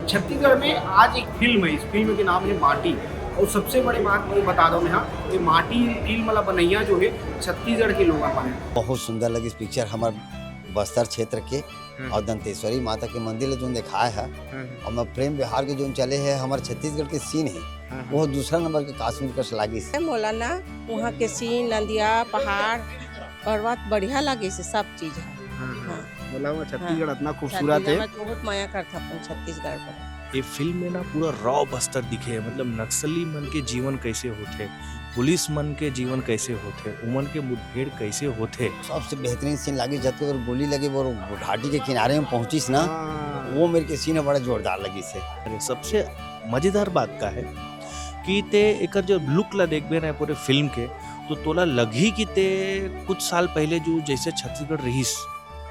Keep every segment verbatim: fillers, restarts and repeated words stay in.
छत्तीसगढ़ में आज एक फिल्म है, इस फिल्म के नाम है माटी। और सबसे बड़े बात मैं बता दूं मैं, हाँ, ये माटी फिल्म वाला बनैया जो है, छत्तीसगढ़ के लोगन बने। बहुत सुंदर लगिस पिक्चर हमर बस्तर क्षेत्र के। हम्म। और दंतेश्वरी माता के मंदिर ल जोन दिखाए है, हम्म। और मैं प्रेम व्यवहार के जोन चले है हमर छत्तीसगढ़ के सीन है, हम्म। वो दूसरा नंबर के काश्मीर कस लागिस। मोला ना वहाँ के सीन, नदिया, पहाड़, पर्वत बढ़िया लागिस, सब चीज है। हाँ, हाँ। हाँ। मोला वो छत्तीसगढ़ हाँ। इतना खूबसूरत छत्तीसगढ़ है। में बहुत मया करता अपन छत्तीसगढ़ पर। ये फिल्म में ना पूरा रॉ बस्तर दिखे है, मतलब नक्सली मन के जीवन कैसे होथे, पुलिस मन के जीवन कैसे होथे, उमन के मुठभेड़ कैसे होथे। सबसे बेहतरीन सीन लागिस जब तक गोली लगे वो घाटी के किनारे में पहुंचिस ना, हाँ। वो मेरे के सीन बड़ा जोरदार लगिस है। अरे, सबसे मजेदार बात का है कि ते एकर जब लुक ला देखबे ना पूरे फिल्म के, तो तोला लगही कि ते कुछ साल पहले जो जैसे छत्तीसगढ़ रहिस,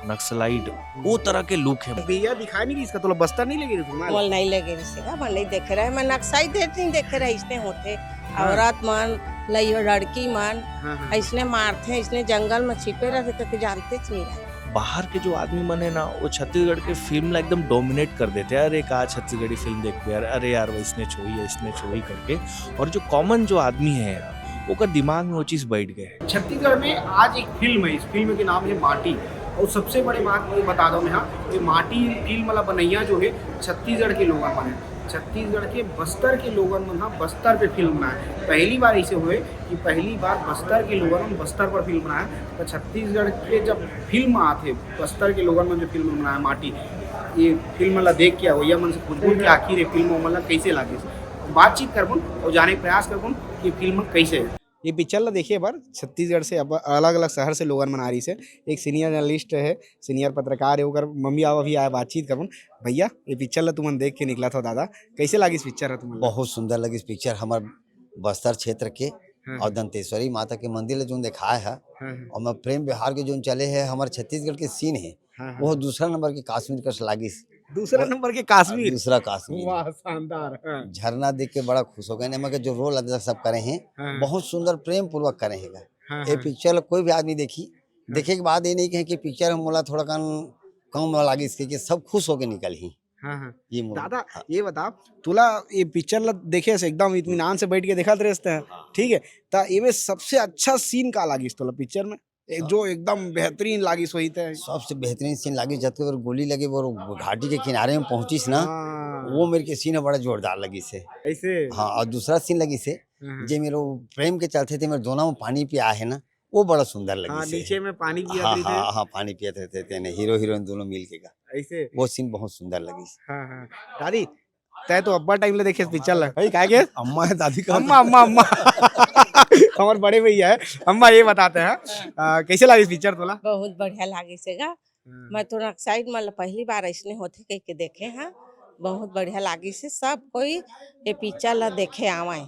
नक्सलाइट, वो तरह के लुक है। भैया दिखाई नहीं इसका, तोला बस्तर नहीं लगे रे तुम्हारा? मोल नहीं लगे रे सेगा, मैं नहीं देखे रहे, मैं नक्सलाइट देख नहीं देखे रहे, इसने होते। हाँ। औरत मन, लइयो लड़की मन, हाँ, हाँ। इसने मारते, इसने जंगल में छिपे रहते, तो जानते च नहीं रहे। बाहर के जो आदमी मन है ना, वो छत्तीसगढ़ के फिल्म ला एकदम डोमिनेट कर देते हैं। "अरे, का छत्तीसगढ़ी फिल्म देखबे यार, अरे यार, वैसने छुई, ऐसने छुई" करके। और जो कॉमन जो आदमी है यार, ओकर दिमाग में वो चीज बैठ गए है। छत्तीसगढ़ में आज एक फिल्म है, इस फिल्म के नाम है माटी। और सबसे बड़े बात मैं बता दूं मैं, हाँ, ये माटी फिल्म वाला बनैया जो है, छत्तीसगढ़ के लोगन बने। छत्तीसगढ़ के बस्तर के लोगन मन हा बस्तर पे फिल्म बनाए। पहली बार ऐसे हुए कि पहली बार बस्तर के लोगन मन बस्तर पर फिल्म बनाए। तो छत्तीसगढ़ के जब फिल्म आथे, बस्तर के लोगन मन जो फिल्म बनाए माटी, ये फिल्म ला देख के भैया मन से पूछबो कि आखिर ये फिल्म मन ला कैसे लागे। बातचीत करबो और जाने के प्रयास करबो कि फिल्म कैसे है। ये पिक्चर ला देखे बर छत्तीसगढ़ से अब अलग-अलग शहर से लोगन मन आ रहिस हे। एक सीनियर जर्नलिस्ट हे, सीनियर पत्रकार हे, ओकर मम्मी पापा भी आए, बातचीत करबो। भैया, ये पिक्चर ला तुमन देख के निकलत हो दादा, कैसे लागिस पिक्चर ह तुमन ला? बहुत सुंदर लगिस पिक्चर, हमर बस्तर क्षेत्र के हाँ, और हाँ। दंतेश्वरी माता के मंदिर ला जोन दिखाए हे हाँ, हाँ। और मैं प्रेम व्यवहार के जोन चले हे हमर छत्तीसगढ़ के सीन हे, हाँ, हाँ। वो दूसरा नंबर के काश्मीर कस लागिस। दूसरा वो नंबर के काश्मीर। दूसरा काश्मीर। वाह, शानदार। हाँ। झरना देख के बड़ा खुश हो गए। एमा के जो रोल अदा सब करे हे, हाँ। बहुत सुंदर प्रेम पूर्वक करे हे गा। हाँ, ये हाँ। पिक्चर ला कोई भी आदमी देखी, हाँ। देखे के बाद ये नहीं कहे कि पिक्चर में मोला थोड़ा कन कम लागिस, कि सब खुश होके निकलही। हाँ, हाँ। ये मोला दादा, हाँ। ये बता, तोला ये पिक्चर ला देखे से एकदम इत्मीनान से बैठ के देखत रहते हैं, हाँ। ठीक है? ता एमे सबसे अच्छा सीन का लागिस तोला पिक्चर में? ए, हाँ। जो एकदम बेहतरीन लागिस होही ते। सबसे बेहतरीन सीन लागिस, जब तक गोली लगे वो घाटी के किनारे में पहुंचिस ना, हाँ। वो मेरे के सीन बड़ा जोरदार लगिस हे। ऐसे? हाँ, और दूसरा सीन लगिस हे, हाँ, हाँ। जे मेरे वो प्रेम के चलते थे, मेरे दोनों में पानी पिया है ना, वो बड़ा सुंदर लगिस हाँ, हे। नीचे में पानी पिया हाँ, थे, हाँ, हाँ, पानी पिया थे, थे, थे, नहीं, हीरो हीरोइन दोनों मिल के गा। ऐसे? वो सीन बहुत सुंदर लगिस। हाँ, हाँ। दादी, तै तो अब्बड़ टाइम ले देखे पिक्चर ला। भाई, का के? अम्मा है, दादी का? अम्मा, अम्मा, अम्मा। हमर बड़े भैया है। अम्मा, ये बताते हैं, आ, कैसे लागिस पिक्चर तोला? बहुत बढ़िया लागिस हे गा। हाँ। मैं तो नक्साइड मन ला पहली बार ऐसने होथे कह के देखे हैं। बहुत बढ़िया लागिस हे। सब कोई ये पिक्चर ला देखे आवे।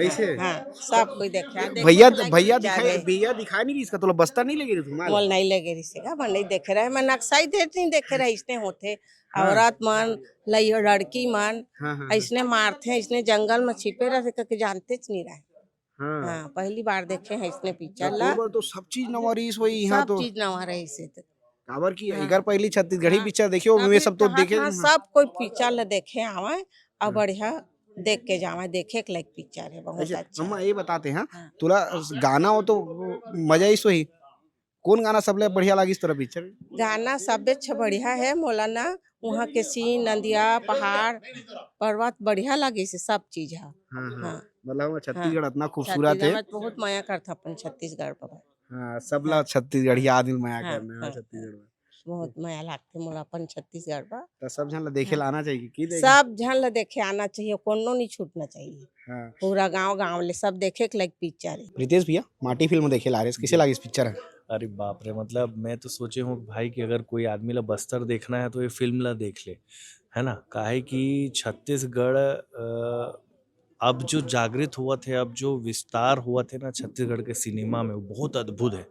ऐसे? हाँ, सब कोई देखे। देखे भैया, लायक भैया पिक्चर दिखाई, है। भैया दिखाई नहीं इसका, तोला बस्तर नहीं लगे रे तुम्हारा? मोल नहीं लगे रे सेगा, मैं नहीं देखे रहे। मैं नक्साइड देख नहीं देखे रहे, ऐसने होथे। हाँ। औरत मन, लइयो लड़की मन, हाँ, हाँ, हाँ। ऐसने मारथे, ऐसने जंगल में छिपे रहथे, कके जानते च नहीं रहे। हाँ। हाँ, पहली बार देखे हैं इसने पिक्चर ला। तो, तो सब चीज नवा रहिस होही यहाँ सब तो। चीज नवा रहिस हे तो। काबर कि हाँ। एकर पहली छत्तीसगढ़ी हाँ। पिक्चर देखे हो, अभी वे सब तो कहाँ देखे कहाँ हैं। सब कोई पिक्चर ला देखे आवे, और हाँ। बढ़िया देख के जावे, देखे के लायक पिक्चर है, बहुत अच्छा, अच्छा। अम्मा, ये बताते हैं, हाँ। तोला गाना हो तो मजा ही सोही। कौन गाना सबले बढ़िया लागिस तोरा पिक्चर में? गाना सबे अच्छा बढ़िया है, मोला ना वहाँ के सीन, नदिया, पहाड़, पर्वत बढ़िया लागिस हे, सब चीज है। हाँ, हाँ। हाँ। मतलब, वो छत्तीसगढ़ हाँ। इतना खूबसूरत छत्तीसगढ़ है। में बहुत मया करता अपन छत्तीसगढ़ पर। हाँ, सबला हाँ। छत्तीसगढ़िया आदमी मया हाँ, करने वाला हाँ, छत्तीसगढ़ में। बहुत मया लागथे मोला अपन छत्तीसगढ़ पर। तो सब झन ला देखे हाँ। ला आना चाहिए, की देखे? सब झन ला देखे आना चाहिए, कोनो नहीं छूटना चाहिए। हाँ। पूरा गांव, गांव ले सब देखे के लायक पिक्चर है। रितेश भैया, माटी फिल्म देखे ला रहे, कैसे जी। लागिस पिक्चर है? अरे बाप रे, मतलब, मैं तो सोचे हूँ भाई कि अगर कोई आदमी ला बस्तर देखना है तो ये फिल्म ला देख ले, है ना? काहे कि छत्तीसगढ़, अ, अब जो जागृत होवत हे, अब जो विस्तार होवत हे ना छत्तीसगढ़ के सिनेमा में, वो बहुत अद्भुत है।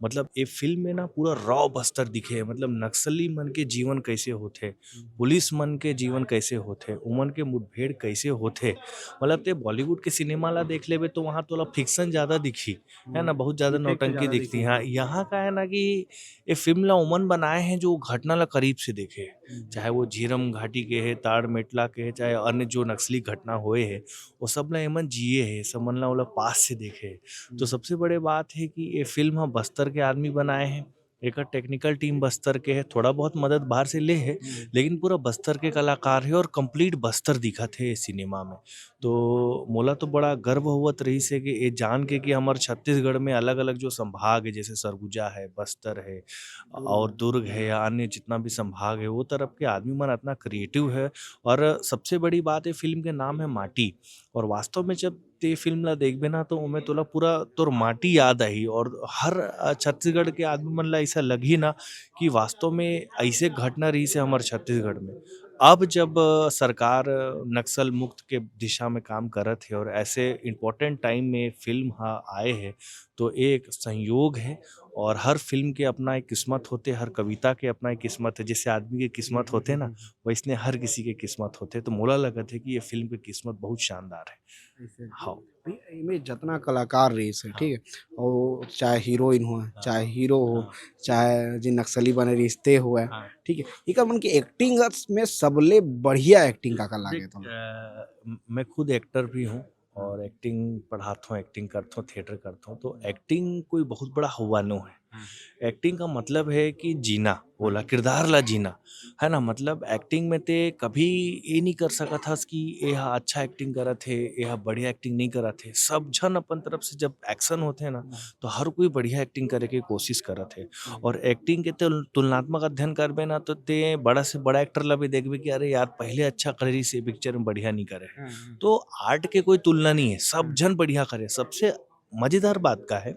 मतलब, ये फिल्म में ना पूरा रॉ बस्तर दिखे है, मतलब, नक्सली मन के जीवन कैसे होथे, पुलिस मन के जीवन कैसे होथे, उमन के मुठभेड़ कैसे होथे। मतलब, ते बॉलीवुड के सिनेमा ला देख लेबे, तो वहाँ तोला फिक्शन ज्यादा दिखी, है ना, बहुत ज्यादा नौटंकी दिखती है। हाँ, यहाँ का है ना कि ये फिल्म ला उमन बनाए हैं जो घटना ला करीब से देखे, चाहे वो झीरम घाटी के है, ताड़ मेटला के है, चाहे अन्य जो नक्सली घटना होए है, वो सब ला एमन जिए है, सब मन ला ओला पास से देखे है। तो सबसे बड़े बात है कि ये फिल्म ह बस्तर के आदमी बनाए हैं, एकर टेक्निकल टीम बस्तर के है, थोड़ा बहुत मदद बाहर से ले है, लेकिन पूरा बस्तर के कलाकार है और कंप्लीट बस्तर दिखत है ये सिनेमा में। तो मोला तो बड़ा गर्व होवत रहिस है कि ये जान के कि हमर छत्तीसगढ़ में अलग-अलग जो संभाग है, जैसे सरगुजा है, बस्तर है और दुर्ग है या अन्य जितना भी संभाग है, वो तरफ के आदमी मन इतना क्रिएटिव है। और सबसे बड़ी बात है, फिल्म के नाम है माटी, और वास्तव में जब ते फिल्म ला देखबे ना, तो ओमे तोला पूरा तोर माटी याद आही और हर, अ, छत्तीसगढ़ के आदमी मन ला ऐसा लगही ना कि वास्तव में ऐसे घटना रहिस है हमर छत्तीसगढ़ में। अब जब, अ, सरकार नक्सल मुक्त के दिशा में काम करत है और ऐसे इंपॉर्टेंट टाइम में फिल्म ह आए है, तो एक संयोग है और हर फिल्म के अपना एक किस्मत होते, हर कविता के अपना एक किस्मत है। जैसे आदमी के किस्मत होते ना, वैसने हर किसी के किस्मत होते। तो मोला लगत है कि ये फिल्म के किस्मत बहुत शानदार है। ऐसे। हाँ। भाई, इमे जितना कलाकार रहिस है, हाँ। ठीक है, और चाहे हीरोइन हो, हाँ। चाहे हीरो हो, हाँ। चाहे जे नक्सली बने रिश्ते हो, हाँ। ठीक है, इकर मन के एक्टिंग में सबले बढ़िया एक्टिंग का, का लागे देख, तुमन? अ, म-, मैं खुद एक्टर भी हूँ और एक्टिंग पढ़ात हूँ, एक्टिंग करत हूँ, थिएटर करत हूँ, तो एक्टिंग कोई बहुत बड़ा हुआ नो है। हाँ। एक्टिंग का मतलब है कि जीना, ओला, किरदार ला जीना, है ना? मतलब एक्टिंग में ते कभी ये नहीं कर सकत हस कि ये हा अच्छा एक्टिंग करत हे, ये हा बढ़िया एक्टिंग नहीं करत हे। सब झन अपन तरफ से जब एक्शन होथे ना, हम्म। तो हर कोई बढ़िया एक्टिंग करे के कोशिश करत हे। हम्म। और एक्टिंग के तुल-, तुलनात्मक अध्ययन करबे ना, तो ते बड़ा से बड़ा एक्टर ला भी देखबे कि अरे यार, पहले अच्छा करिस, ये पिक्चर में बढ़िया नहीं करे। हम्म, हम्म। तो आर्ट के कोई तुलना नहीं है, सब हम्म। झन बढ़िया करे। सबसे मजेदार बात का है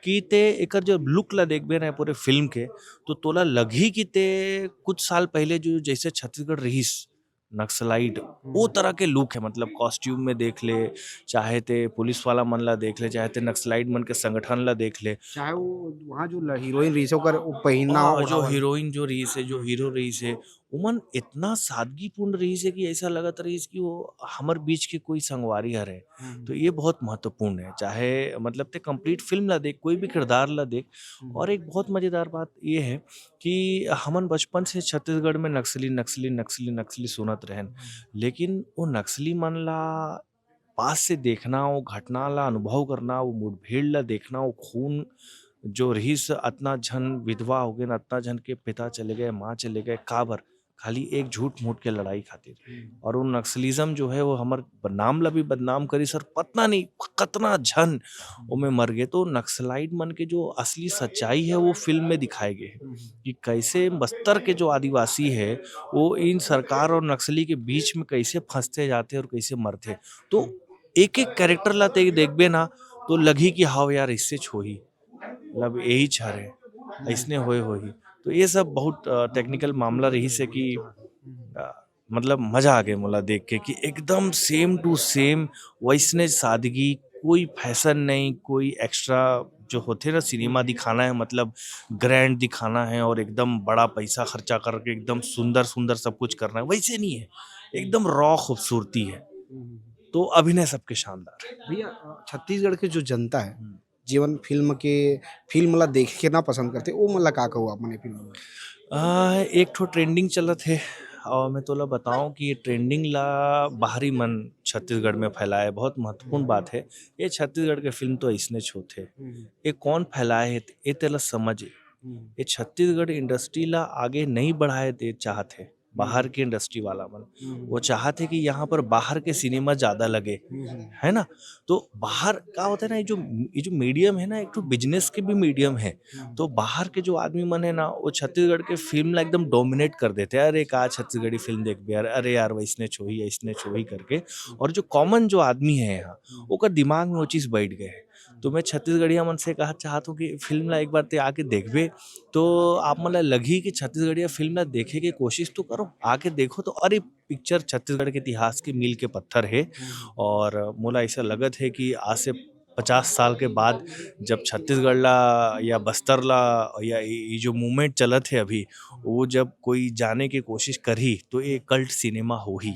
कि ते एकर जब लुक ला देखबे ना पूरे फिल्म के, तो तोला लगही कि ते कुछ साल पहले जो जैसे छत्तीसगढ़ रहिस, नक्सलाइट, वो हम्म। तरह के लुक है, मतलब कॉस्ट्यूम में देख ले, चाहे ते पुलिस वाला मन ला देख ले, चाहे ते नक्सलाइट मन के संगठन ला देख ले। चाहे वो वहाँ जो ल-, हीरोइन रहिस है, ओकर वो पहिना हाँ, ओढ़ावल। जो हीरोइन जो रहिस है, जो हीरो रहिस है, उमन इतना सादगीपूर्ण रहिस है कि ऐसा लगत रहिस कि वो हमर बीच के कोई संगवारी हरे। हम्म। तो ये बहुत महत्वपूर्ण है, चाहे मतलब ते कंप्लीट फिल्म ला देख, कोई भी किरदार ला देख। हम्म। और एक बहुत मजेदार बात ये है कि हमन बचपन से छत्तीसगढ़ में नक्सली, नक्सली, नक्सली, नक्सली सुनत रहेन, हम्म। लेकिन वो नक्सली मन ला पास से देखना, वो घटना ला अनुभव करना, वो मुठभेड़ ला देखना, वो खून जो रहिस, अतना झन विधवा हो गए, अतना झन के पिता चले गए, माँ चले गए, काबर? खाली एक झूठ मूठ के लड़ाई खातिर। हम्म। और वो नक्सलिज्म जो है, वो हमर नाम ला भी बदनाम करिस, पता नहीं कतना झन हम्म। ओमे मर गए। तो नक्सलाइट मन के जो असली सच्चाई है, वो फिल्म में दिखाए गए हैं हम्म। कि कैसे बस्तर के जो आदिवासी है, वो इन सरकार और नक्सली के बीच में कैसे फंसते जाते और कैसे मरते। तो एक एक कैरेक्टर ला ते देखबे ना, तो लगही कि हाव यार, इससे छोही, मतलब यही हरे, ऐसने होए होही। तो ये सब बहुत, अ, टेक्निकल मामला रहिस है कि, अ, मतलब मजा आ गए मोला देख के कि एकदम सेम टू सेम वैसने सादगी, कोई फैशन नहीं, कोई एक्स्ट्रा जो होते ना सिनेमा दिखाना है, मतलब ग्रैंड दिखाना है और एकदम बड़ा पैसा खर्चा करके एकदम सुंदर सुंदर सब कुछ करना है, वैसे नहीं है, एकदम रॉ खूबसूरती है। तो अभिनय सबके शानदार है। भैया, अ, छत्तीसगढ़ के जो जनता है, हम्म। जेमन फिल्म के, फिल्म ला देखे के ना पसंद करते, ओ मन ला का कहू आप मन ये फिल्म में? आ, एक ठो ट्रेंडिंग चलत हे और मैं तोला बताऊं कि ये ट्रेंडिंग ला बाहरी मन छत्तीसगढ़ में फैलाए, बहुत महत्वपूर्ण बात है। ये छत्तीसगढ़ के फिल्म तो ऐसने होथे। हम्म। ये कौन फैलाए हे, ये तेला समझ। हम्म। ये छत्तीसगढ़ इंडस्ट्री ला आगे नहीं बढ़ाए दे चाहत हे। बाहर के इंडस्ट्री वाला मन, हम्म। वो चाहत हे कि यहाँ पर बाहर के सिनेमा ज्यादा लगे, हम्म। है ना? तो बाहर का होता है ना, ये जो, ये जो मीडियम है ना, एक ठो बिजनेस के भी मीडियम है। हम्म। तो बाहर के जो आदमी मन है ना, वो छत्तीसगढ़ के फिल्म ला एकदम डोमिनेट कर देते हैं, "अरे का छत्तीसगढ़ी फिल्म देखबे यार, अरे यार वैसने होही, ऐसने होही" करके। और जो कॉमन जो आदमी है यहाँ, हम्म। ओकर दिमाग में वो चीज बैठ गए है। तो मैं छत्तीसगढ़िया मन से कहा चाहत हूँ कि फिल्म ला एक बार ते आके देखबे, तो आप मन ला लगही कि छत्तीसगढ़िया फिल्म ला देखे के कोशिश तो करो, आके देखो तो। अरे, पिक्चर छत्तीसगढ़ के इतिहास के मील के पत्थर हे। और मोला ऐसा लगत हे कि आज से पचास साल के बाद जब छत्तीसगढ़ ला या बस्तर ला या ये ये जो मूवमेंट चलत हे अभी, वो जब कोई जाने के कोशिश करही तो ये कल्ट सिनेमा होही।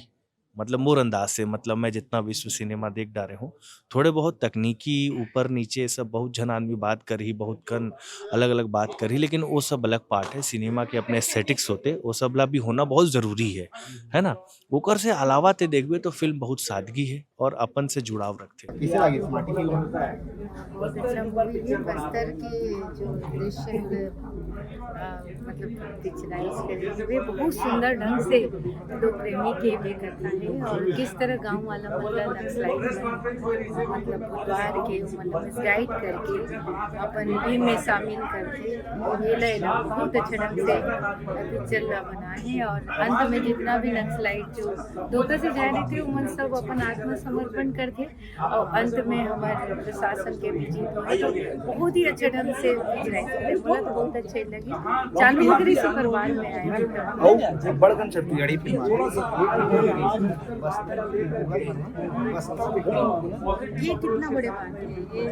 मतलब मोर अंदाज से, मतलब मैं जितना विश्व सिनेमा देख डारे हूँ, थोड़े बहुत तकनीकी ऊपर नीचे सब बहुत झन आदमी बात करही, बहुत कन अलग-अलग बात करही, लेकिन वो सब अलग पार्ट है। सिनेमा के अपने एस्थेटिक्स होते, वो सब ला भी होना बहुत ज़रूरी है, है ना? ओकर से अलावा ते देखबे तो फिल्म बहुत सादगी है और अपन से जुड़ाव रखते। कैसे लगे स्मार्टी फिल्म? बहुत अच्छा मूवी है। बस्तर के जो दृश्य है, अ, मतलब पिक्चराइज करे हुए बहुत सुंदर ढंग से दो प्रेमी के वे करता है और किस तरह गांव वाला मतलब नक्सलाइट मतलब उतार के मतलब मिसगाइड करके अपन टीम में शामिल करके ये ले बहुत अच्छे ढंग से पिक्चर ला बना है। और अंत में जितना भी नक्सलाइट जो धोखा से जा रहे थे, उमन सब अपन आत्मसमर्पण करके और अंत में हमारे प्रशासन के भी जीत हुई। तो बहुत ही अच्छे ढंग से पिक्चराइज करे, बोला तो बहुत अच्छे लगी। चालू मगरी से परिवार में आए। अउ बड़कन छत्तीसगढ़ी फिल्म। ये कितना बड़े बात है। ये,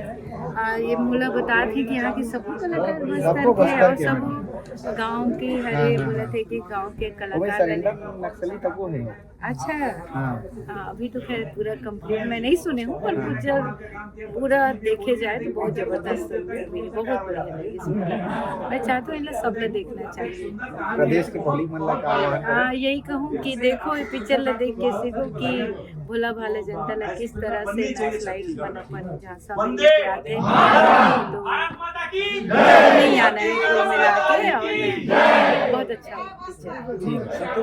आ, ये मोला बता थी कि यहाँ के सबको कलाकार बस्तर के और सब गांव के हरे बोला थे कि गांव के कलाकार सरेंडर नक्सली तको है। अच्छा। हाँ। हाँ, अभी तो खैर पूरा कंप्लीट मैं नहीं सुने हूँ, पर पिक्चर पूरा देखे जाए तो बहुत जबरदस्त movie है, बहुत बढ़िया लगी सुन के। मैं चाहती हूँ इन लोग सब लोग देखना चाहिए। प्रदेश के पब्लिक मन ला का आह्वान करब? हाँ, यही कहूँ कि देखो ये पिक्चर ला देख के सीखो कि भोला भाला जनता ला किस तरह से नक्सलाइट मन अपन जहाँ सब लेके आते हैं, तो नहीं आना है कुल मिला के। और बहुत अच्छा पिक्चर।